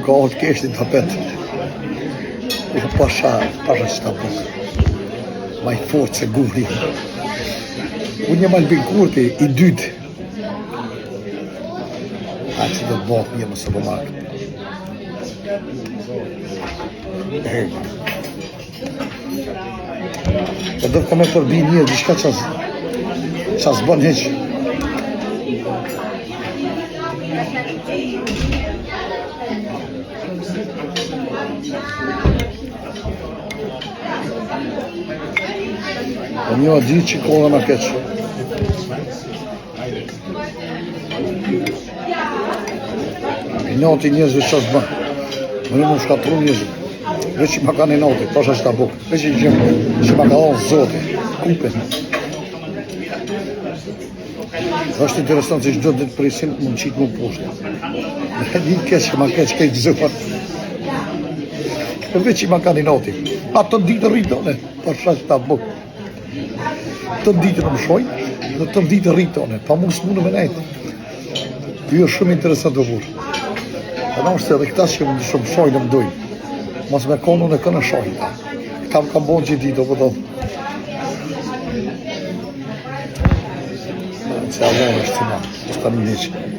Më ka ardhë keshti të apet. U pasha, pasha që ta bukë. Ma i fort se guri. Unë jam Albin Kurti, i dytë. A që do të bëhet mirë më së po marrë. Hey. Po do të kam e përbi një diçka që që s'bën hiç. Po një di që koha ma keq. Inati njerëzve që s'bën. Më në më shkatru njerëzve. Veç që ma kanë inati, pasha që ta bukë. Veç që gjëmë, që ma ka dhonë zoti. Kupin. Është interesant se çdo ditë presin më qitë më poshtë. Në një keq, ma keq, keq gëzuar. Veç që ma kanë inati. Atë ditë rritone, pasha që ta bukë. Të ditën më shojnë, dhe të ditën rritone, pa mu s'mundë me nejtë. Kjo është shumë interesant të burë. E në është edhe këta që më shumë shojnë më dujnë. Mos me konën e kënë shojnë. Këta më kam bonë që ditë, po thonë. Se Allah është të ma, është të një që.